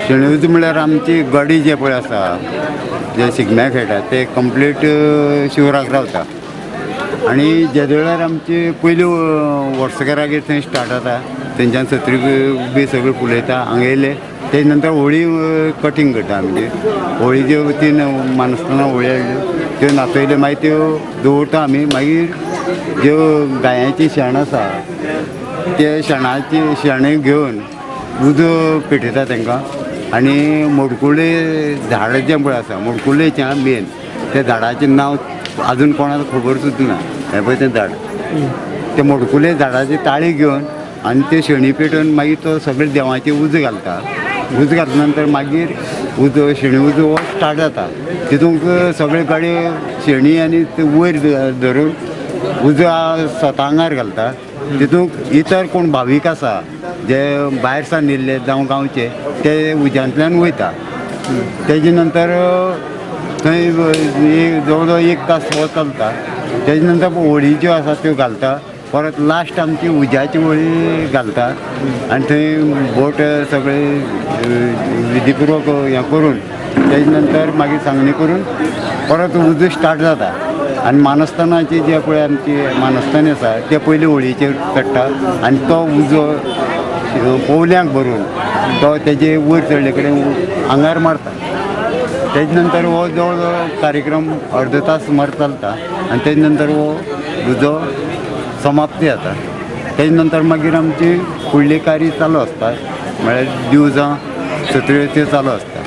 शेणी उजो म्हळ्यार आमची गडी जे पळय आसा, जे शिगम्या खेळटा ते कंप्लीट शिवराक रावता. आनी जेदे वेळार आमची पयली वर्सकरागेर थंय स्टार्ट जाता, थंयच्यान सत्री बी सगळें फुलयता हांगा येयले. तेजे नंतर होळी कटींग करता आमी. होळी ज्यो तीन मानसतना होळी हाडल्यो, त्यो नाचयल्यो, मागीर त्यो दवरता आमी. मागीर ज्यो गायांची शेण आसा, ते शेणाची शेण घेवन उजो पेटयता तांकां. आनी मोडकुळे झाड जें पळय आसा, मोडकुळेचें आं मेन, त्या झाडाचें नांव अजून कोणाक खबर सुद्दां ना. हें पळय तें झाड, ते मोडकुले झाडाची ताळी घेवन आनी ते शेणी पेटोवन मागीर तो सगळे देवाचे उजो घालता. उजो घातल्या नंतर मागीर उजो, शेणी उजो हो स्टार्ट जाता. तितूंक सगळे कडेन शेणी आनी ते वयर धरून उजो स्वता आंगार घालता. तितूंक इतर कोण भावीक आसा, जे भायर सावन येयल्ले जावं गांवचे, ते उज्यांतल्यान वयता. तेजे नंतर थंय एक जवळ जवळ एक तास हो चलता. तेजे नंतर होळी ज्यो आसा त्यो घालता. परत लास्ट आमची उज्याची होळी घालता आनी थंय बोट सगळे विधीपुर्वक हें करून, तेजे नंतर मागीर सांगणी करून परत उजो स्टार्ट जाता. आनी मानस्थानाची जे पळय आमची मानस्थानी आसा, ते पयली होळयेचेर चडटा आनी तो उजो पोवल्यांक भरून तो तेजे वयर चडले कडेन आंगार मारता. तेजे नंतर हो जवळ जवळ कार्यक्रम अर्द तास सुमार चलता आनी तेजे नंतर हो उजो समाप्ती जाता. तेजे नंतर मागीर आमची फुडली कार्य चालू आसता, म्हळ्यार दिवजां, सत्र्यो त्यो चालू आसता.